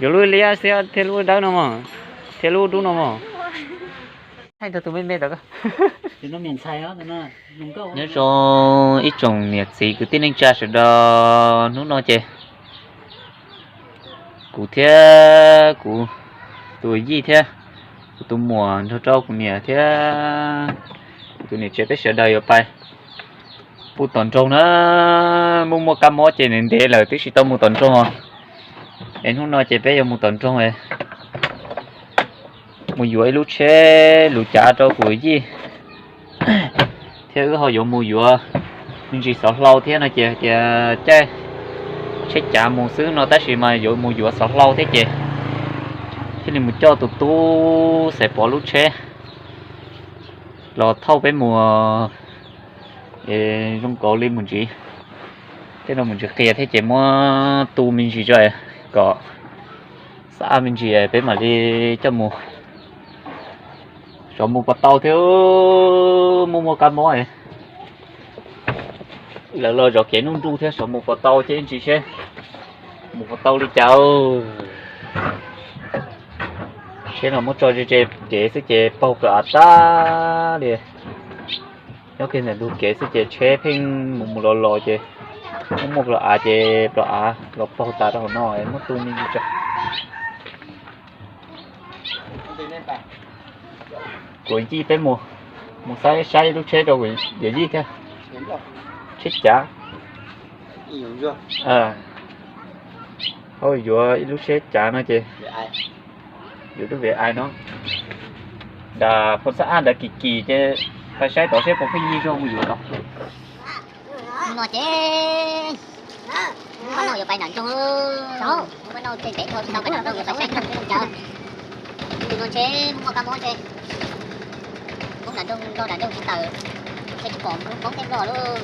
Yuav lub liab xwb thiab lub dawb no mog, thiab lub dub no mog. Hais rau tus me me tod. Nyob zoo ib tsoom niam txiv kwv tij neej tsa sawv daws, hnub no ces kuv thiab kuv tus yij thiab kuv tus muam nrog rau kuv niam thiab kuv tus niam tsev peb sawv daws yuav pais mus tom nroog na. Muaj muaj kab mob ces ntev ntev lawm twb tsis tau mus tom nroog os. Es hnub no ces peb yuav mus tom nroog mus yuav ib lub tsheb lus cav rau kuv yij, thiab wb ho yuav mus yuav me ntsis xov hlau thiab no ces hais tias caij tsheb cav mus xwb no tab sis mas yuav mus yuav xov hlau thiab ces thiaj li mus coj tus tub Xaiv Pov lub tsheb los thauj peb mus zoo nkaus li mus ntsis, tej no mus ntsis qia thiab ces muab tu me ntsis tso kom xab ab me ntsis peb mam li coj mus. Xyov mus puas tau thiab, muaj muaj kab mob. Lawv los zov kev nruj nruj thiab, xyov mus puas tau ces ntsis seb mus puas tau li cas. Tsheb no muab tso ze ze kev xwb ces paug plaws av tag li. Nyob kiag ntawm ntug kev xwb ces tsheb pheej mus mus los los ces muaj muaj plaws av ces plaws av los paug tas rau hauv no muab tu me ntsis tso. Kuv yij peb mus, mus saib saib lub tsheb rau kuv yij thiab. Tsheb cav. Ho yuav ib lub tsheb cav no ces yuav lub Viv Ais no. Nram Phoo Xab Ab ntawd kim kim ces pais saib tod seb puas pheej yig zog mus yuav tod. Hnub no ces Muaj Noj yuav pais nram nroog. Muaj Noj tej ntev dhau tsis tau pais nram nroog yuav pais saib nroog peb zoo cas. Tus no ntshe muaj kab mob ntshe poob nram nroog, nrog nram nroog tsis tawm, ntshe tsis pom lub poob tej nplog lawm.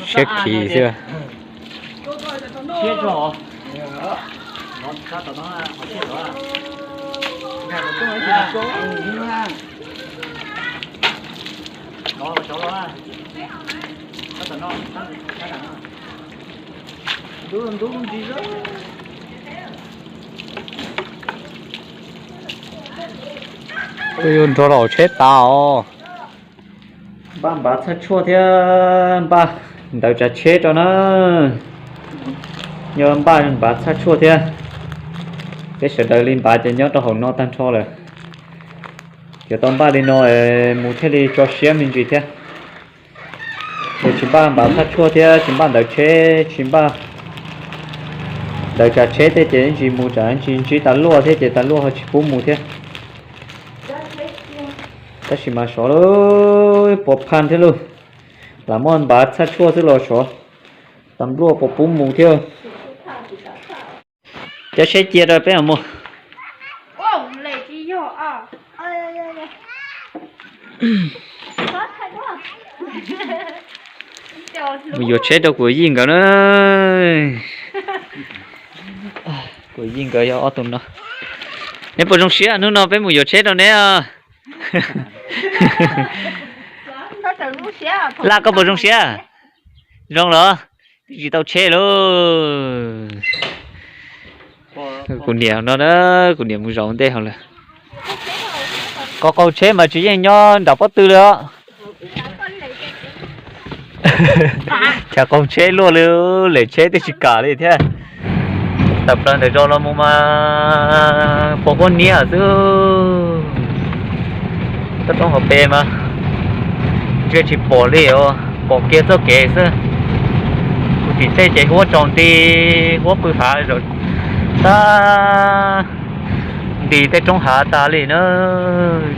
Siab khiv xwb. Tus yug nrog los tsheb tas os. Npaj npav txhaj tshuaj thiab npaj ntawv tsav tsheb rau na. Yog npaj npav txhaj tshuaj thiab, peb sawv daws li npav ces nyob rau hauv no tag nrho lawm. Yuav tau npaj li no mus thiaj li tso siab me ntsis thiab. Yog tsis npaj npav txhaj tshuaj thiab tsis npaj ntawv tsheb, tsis npaj ntawv tsav tsheb tej ces ib ntsis mus tsam ib ntsis ntsib tas luaj thiab ces tas luaj ho tsis pub mus thiab. Tab sis mas sov lawm puas phaj thiab lauj, lam muaj npav txhaj tshuaj xwb los sov, tas luaj puas pub mus thiab. Cov tsheb cia rau peb mam mus. Mus yuav tsheb rau kuv yij nkawd na. Kuv yij nkawd yog ob tug no. Neb puas zoo siab hnub no peb mus yuav tsheb rau neb? Laj, koj puas zoo siab? Zoo los? Twb tsis tau tsheb lauj. Kuv niam no na, kuv niam mus zaum ntej hauv lawm. Qhov qaug tsheb mas tsis yeej nyob nram pob tw li os. Chav qaug tsheb luaj li, lem tsheb twb tsis kam li thiab. Tawm plaws ntawm zos los mus mas pos huab niab xwb. Toj roob hauv pes mas ntshe tsis pom li os, pom kiag txoj kev xwb. Kuv tim tej ces huab tsaus nti, huab pw hav, tag nti tej roob hav tas li na,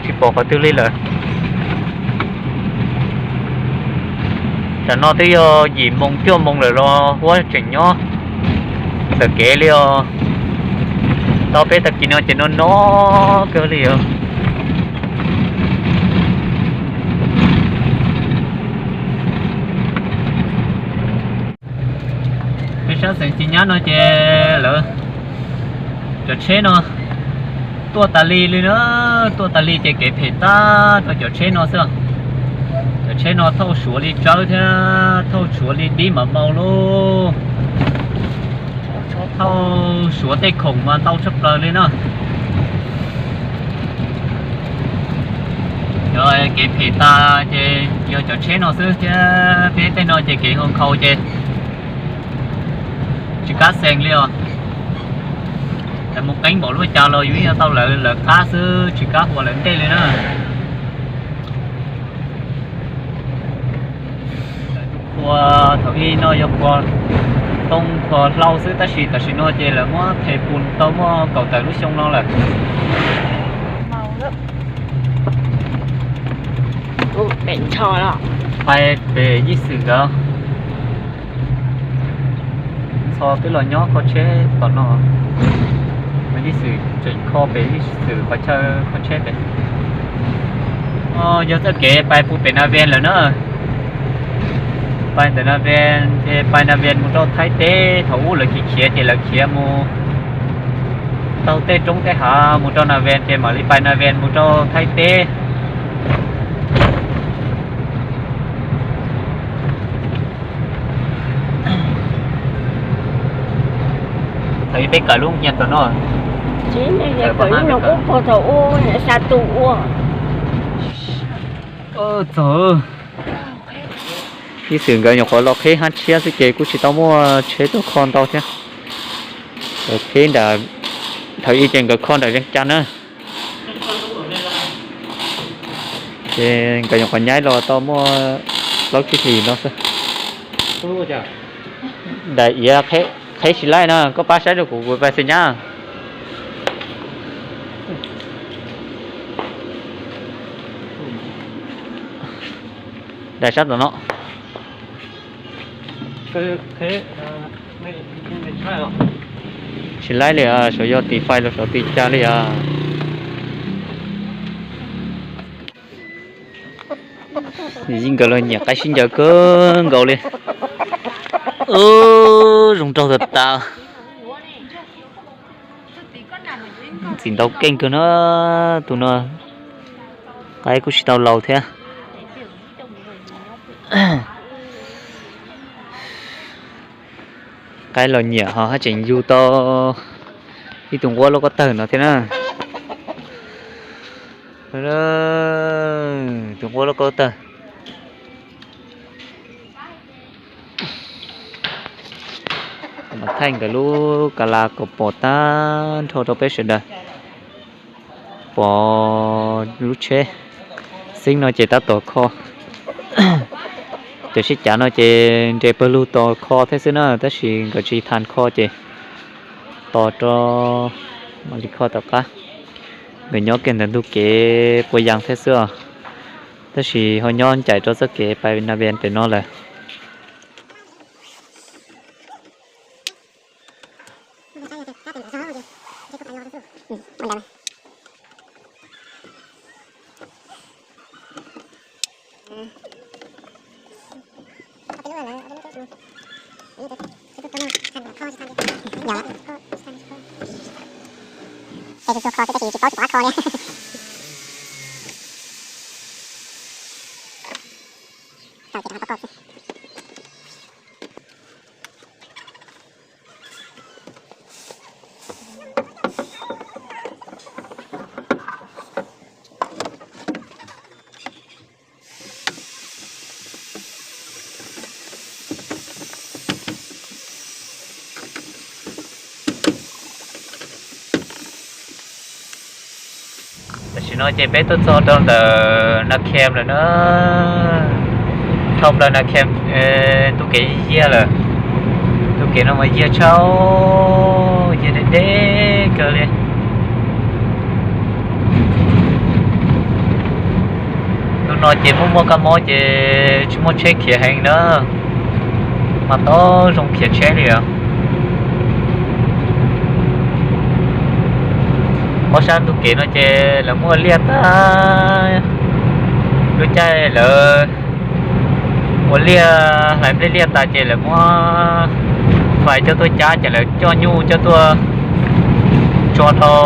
tsis pom qhov twg li lawm. Tam no twb yog yim moos cuaj moos lawm los huab tseem nyob ntawm kev li os. Tau peb tag kis no ces no no kawg li os. Xeem Txiv Nyab no ces lawv cov tsheb no tuaj tas li li na, tuaj tas li ces kev phem tag rau cov tsheb no xwb. Cov tsheb no thauj suav li tsawb thiab thauj suav li dib mas mau lauj. Thauj suav tej khoom mas ntau tshaj plaws li na. Yog kev phem tas ces yog cov tsheb no xwb thiab peb tej no ces kev nkhaus nkhaus ces tsis kam xeem li os. Lawv mus qeeb npaum li cas los yus yeej tau lawv lawv qab xwb, tsis kam ua lawv ntej li na. Qhua thaum ub no yog qhua toj qhua hlau xwb tab sis tam sim no ces lawv muab them pus tau muaj kaum tawm lub xyoo no lawm. Pais pem Yij Xwm nkawd, txog twb los nyob kho tsheb tom no. Yij Xwm tseem kho pem Yij Xwm qhov chaw kho tsheb pem. Yog txoj kev pais pem Nas Vees lawm na. Pais ntawm Nas Vees ces pais Nas Vees mus rau Thaib teb, thaum ub lawv khiav khiav ces lawv khiav mus taug tej roob tej hav mus rau Nas Vees ces mam li pais Nas Vees mus rau Thaib teb. Thaum ub peb kawm lub nyiam tom no. Thaum ub peb kawm. Txog, Yij Xwm nkawd nyuam qhuav los qhib hab tshiab xwb ces kuj tsis tau muaj tsheb tuaj kho ntau thiab. Nkawd qhib nram, thaum ub ces nkawd kho nram Vees Cas na. Ces nkawd nyuam qhuav nyaib los tau muaj plaub tsib hlis no xwb. Daim iav qheb tsis laib no, koj pab saib rau kuv, kuv pais xeem Nyab. Daim sab tom no. Tsis laib li, xyov yog tiv fais los xyov tiv cas li os. Yij nkawd los nyiam qaib sib ncaws kawg nkaus li. Zoo nraug tas tas. Txiv ntau keej kawg na, tus no qaib kuj tsis tau laus thiab. Qaib los nyiam ho haj tseem yug tau ib tug nquab loj ko tawg no thiab na. Tus nquab loj ko tawg. Mas thaij nkawd lub ka la kom pom tag nrho rau peb sawv daws pom lub tsheb xeeb no ces tab tom kho. Cov sib cav no ces nres pawg lug tos kho thiab xwb na, tab sis nkawd tsis tau kho ces tos rau mam li kho tom qab. Nkawd nyob kiag ntawm ntug kev quav yees thiab xwb os, tab sis ho nyob ncaim rau txoj kev pais Nas Vees pem no lawm. Ces tus tuag kho xwb tab sis tsis paub tsis pom qab kho li. Tam sim no ces peb tuaj txog rau ntawm Nas Khees lawm na. Dhau plaws Nas Khees, ntu kev yiag lawm. Ntu kev no mas yiag tshaj, yiag deb deb kawg li. Ntu no ces muaj muaj kab mob ces tsis muaj tsheb khiav heev na, mas tau zoo khiav tsheb li os. Ob sab ntug kev no ces lawv muab ua liaj tag. Lub caij lawv ua liaj, hlais nplej liaj tas ces lawv muab Fais coj tuaj cab ces lawv coj nyuj coj tuaj tso rau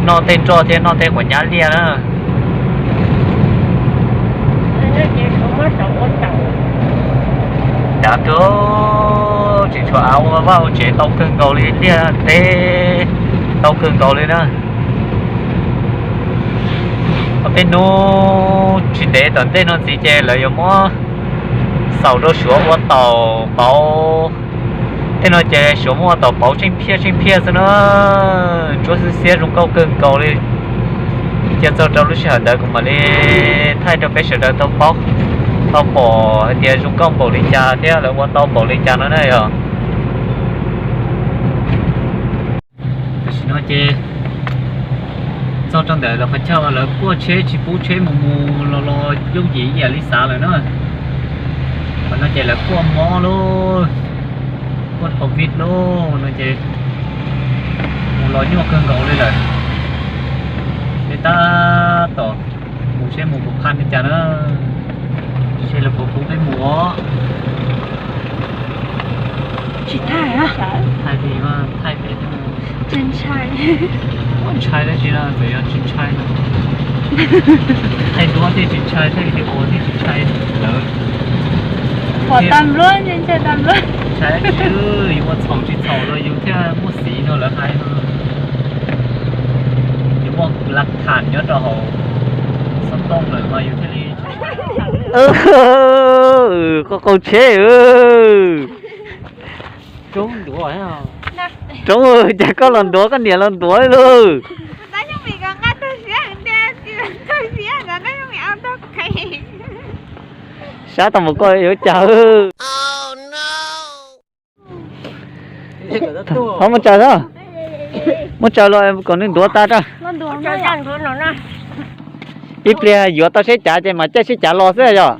noj tej nroj thiab noj tej quav nyab liaj na. Dav kawg, tseem tshuav av ua vaj ua tsev tau kawg nkaus li, liaj teb tau kawg nkaus li na. Ob peb hnub tsis ntev tom ntej no ntxiv ces lawv yuav muab xaus rau Suav ua taum pauv. Tej no ces Suav muab ua taum pauv tsheej phiaj tsheej phiaj xwb na. Ntsuab xwb xiab zoo nkauj kawg nkaus li. Cia txog rau lub sij hawm ntawd kuv mam li thaij rau peb sawv daws tau paub, tau pom hais tias zoo nkauj npaum li cas thiab lawv ua tau npaum li cas no na yog. Tam sim no ces txog rau ntawm lawv qhov chaw uas lawv kuaj tsheb tsis pub tsheb mus mus los los yooj yim ib yam li xav lawm na. Qhov no ces lawv kuaj mob lub, kuaj covid lub no ces mus los nyuaj kawg nkaus li lawm. Peb tab tom mus seb mus puas phaj li cas na, seb lawv puas pub peb mus os. Tsis thaij, thaij pem, thaij pem, ntshai dab tsi no txawm yog tsis ntshai no. Thaij duab thiaj tsis ntshai, thaij video thiaj tsis ntshai lawm. Pom tas npluab, ntshai tas npluab. Ntshai dab tsi, yus ua txhaum tsis txhaum los yus thiaj muaj xiv no lawv hais no. Yus muaj lav tham nyob rau hauv xov tooj lawm mas yus thiaj li. Koj qaug tsheb. Roob, cas koj los ntuav, koj niam los ntuav lauj. Sab tau mus koj yuav cas. Thov muab tsaws, muab tsaws los kom nws ntuav tas rau. Ib pliag yuav tau tsheb cav ces mas caij tsheb cav los xwb yog.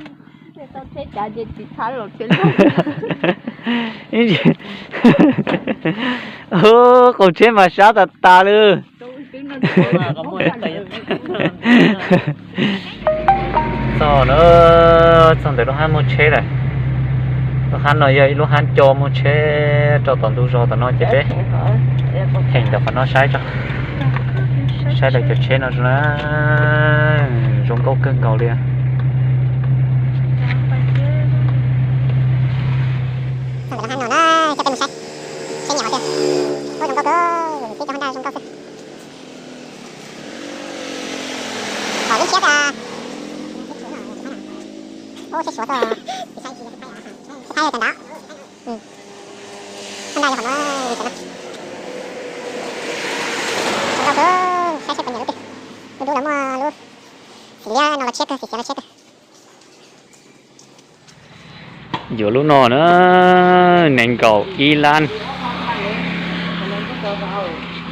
Qaug tsheb mas sab tas tas li. Txog na, txog ntawm lub hab muag tsheb lawm. Lub hab no yog ib lub hab co muag tsheb rau tom ntug zos tom no ces peb theem ntawm qhov no saib tso, saib daim cov tsheb no na, zoo nkauj kawg nkaus li. Txog ntawm lub hab no na, coj peb mus saib, saib nyiam qhov twg. Ub, zoo nkauj kawg, tib cov Honda zoo nkauj xwb. Ub, tsheb Suav, tsheb Thaib tag nrho. Honda yog qhov no, zoo nkauj kawg, saib seb puas nyiam lub twg. Lub dub los muaj lub xim liab no los tshiab kawg, xim xeev los tshiab kawg. Yuav lub no na, nees nkaum ib lab.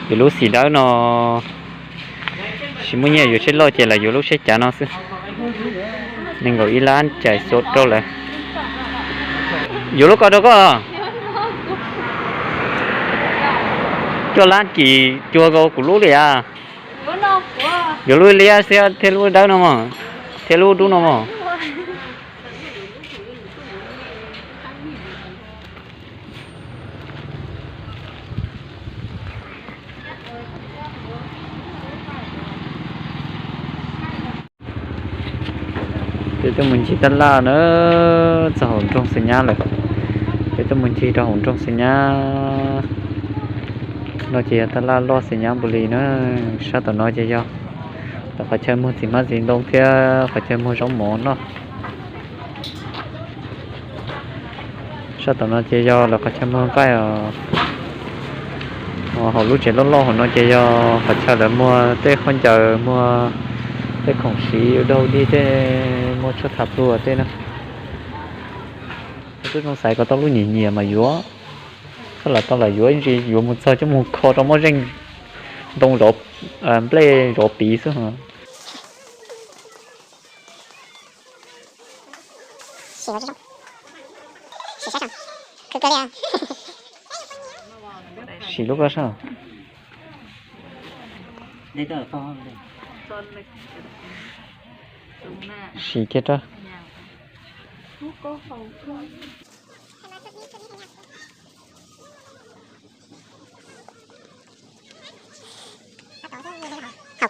Yuav lub xim dawb no, tsis muaj nyiaj yuav tsheb loj ces lawv yuav lub tsheb cav no xwb. Nees nkaum ib lab cais xua rau lawm. Yuav lub ko rau koj. Cuaj lab kis cuag kuv lub li as. Yuav lub liab xwb thiab lub dawb no mog, thiab lub dub no mog. Peb tuaj mus ncig taj laj na, txog hauv nroog Xeem Nyab lawm. Peb tuaj mus ncig rau hauv nroog Xeem Nyab. No ces yog taj laj loj Xeem Nyab npaum li na. Sab tom no ces yog lawv qhov chaw muag txiv hmab txiv ntoo thiab qhov chaw muag zaub mov noj. Sab tom no ces yog lawv qhov chaw muag nqaij os. Hauv lub tsev loj loj hauv no ces yog qhov chaw lawv muag tej khaub ncaws, muag tej khoom siv ua dog dig tej, muag tshuaj tham plua tej na. Tub zoo xaiv kom tau lub nyiam nyiam mas yuav, koj lam tau lam yuav, ib ntsis yuav mus txog coj mus kho rau muaj zeej ntoo zov, nplej zov piv xwb. Sim lub koj sab. Sim kiag rau.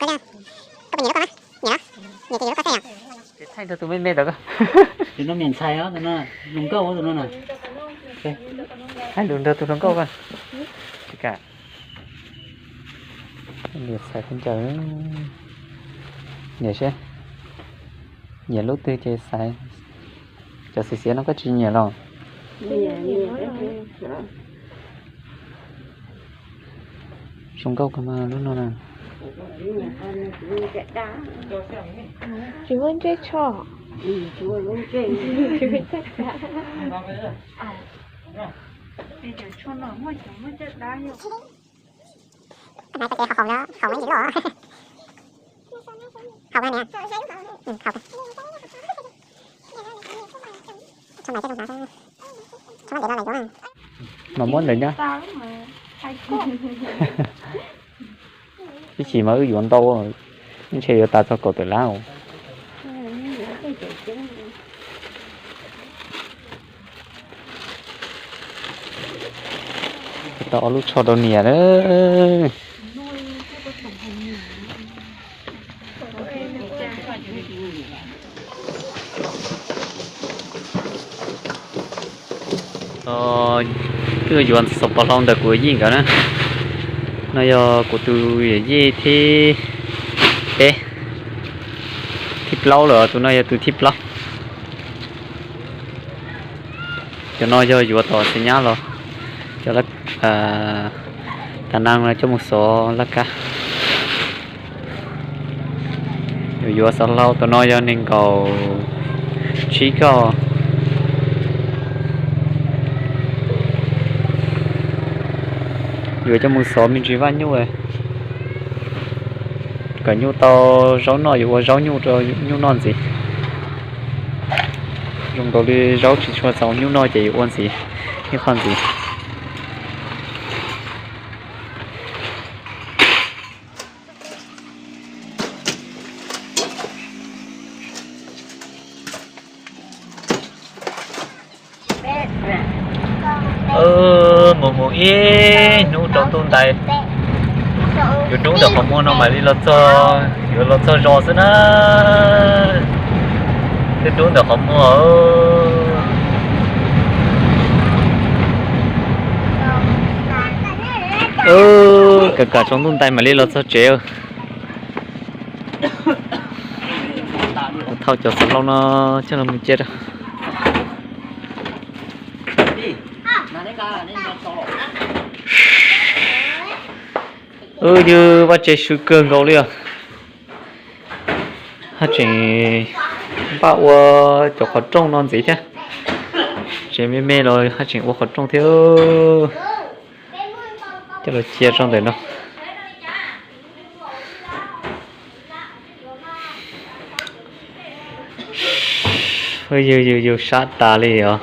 Koj, koj puas nyiam lub koj na? Nyiam los? Nyiam ces yuav lub koj thiab yom. Thaij nrog tus me me ntawd koj. Tus no niam ntxhais os, tus no hluas nkauj tus no na. Thaij lus nrog tus hluas nkauj koj. Niam ntxhais khaub ncaws. Niam seb, nyiam lub twg ces xaiv. Cov xiav xiav no koj tsis nyiam los? Zoo nkauj kawg mas lub no na. Tsis muaj ntsej tsho. Hauv no niam. Hauv no. Mas muab ntawd nyob. Ib chim mas wb yuav ntau, ntshe yuav tas txog kaum tawm lab. Tau ob lub tsho rau niam na. Twb yuav xov pos hlau ntawm kuv yij nkawd na. No yog kuv tus yawm yij thib peb, thib plaub lawm, tus no yog tus thib plaub. Cov no yog yuav tom xeem nyab los, cov tas nag no coj mus xov laj kab. Yuav yuav xov hlau, tus no yog nees nkaum tsib kauj. Yuav coj mus xov me ntsis vaj nyuj, kom nyuj tau zaub noj, yuav ua zaub nyuj rau nyuj noj ntxiv. Zoo nkaus li zaub tsis tshua txaus nyuj noj ces yuav ua ntxiv ib qho ntxiv. Mus mus ib hnub rau ntuj ntais, yuav dub ntawm qhov muag no mam li los txog, yuav los txog zos xwb na. Twb dub ntawm qhov muag. Kam kam tsaus ntuj ntais mam li los txog tsev. Thauj cov xov hlau no coj los mus cia rau. Wb ywg vaj tse swb kawg nkaus li os. Haj tseem npaj ua cov qhov rooj no ntxiv thiab. Tsev me me los haj tseem ua qhov rooj thiab. Coj los cia rau ntawm no. Yug yug yug sab tas li os.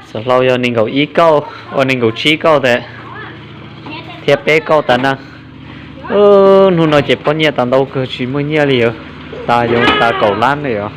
Xov hlau yog nees nkaum ib kauj, ua nees nkaum tsib kauj tas, thiab peb kauj tas nag. Hnub no ces poj nyiaj tas ntau kawg tsis muaj nyiaj li os. Tas yuav tas kaum lab li os.